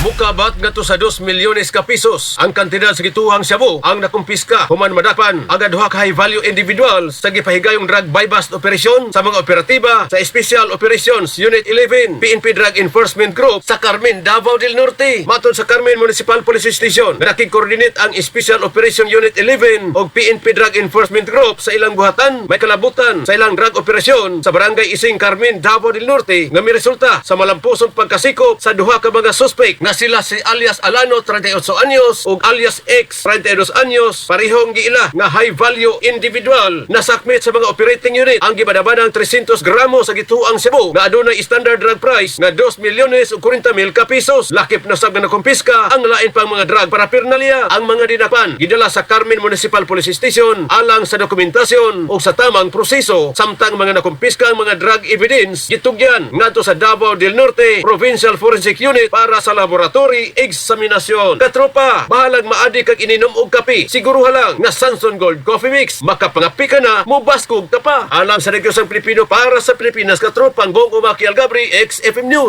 Mukabat ngadto sa 2 milyones ka pesos ang kantidad sa gituhang shabu ang nakumpiska human madakpan ang duha ka high value individual sa gipahigayong drug buy-bust operation sa mga operatiba sa Special Operations Unit 11 PNP Drug Enforcement Group sa Carmen, Davao del Norte. Matod sa Carmen Municipal Police Station, nakig-coordinate ang Special Operation Unit 11 og PNP Drug Enforcement Group sa ilang buhatan may kalabutan sa ilang drug operasyon sa Barangay Ising, Carmen, Davao del Norte nga miresulta sa malamposong pagkasikop sa duha ka mga suspect nga sila si alias Alano, 38 anyos, ug alias X, 32 anyos, parehong giila nga high value individual. Nasakmit sa mga operating unit ang gibanabanang 300 gramo sa gituang shabu nga adunay standard drug price nga 2 milyones ug 40 mil ka pesos. Lakip na sab nga nakumpiska ang lain pang mga drug paraphernalia. Ang mga dinakpan gidala sa Carmen Municipal Police Station alang sa dokumentasyon ug sa tamang proseso, samtang mga nakumpiska ang mga drug evidence gitugyan ngadto sa Davao del Norte Provincial Forensic Unit para sa laboratory examinasyon. Katropa, bahalag maadi kag ininom og kape. Siguruha lang nga Sanson Gold Coffee Mix. Makapangapi ka na, mubaskog ka pa. Alang sa Negosyo Pilipino para sa Pilipinas, katropang Bong Umaki Algabri, XFM News.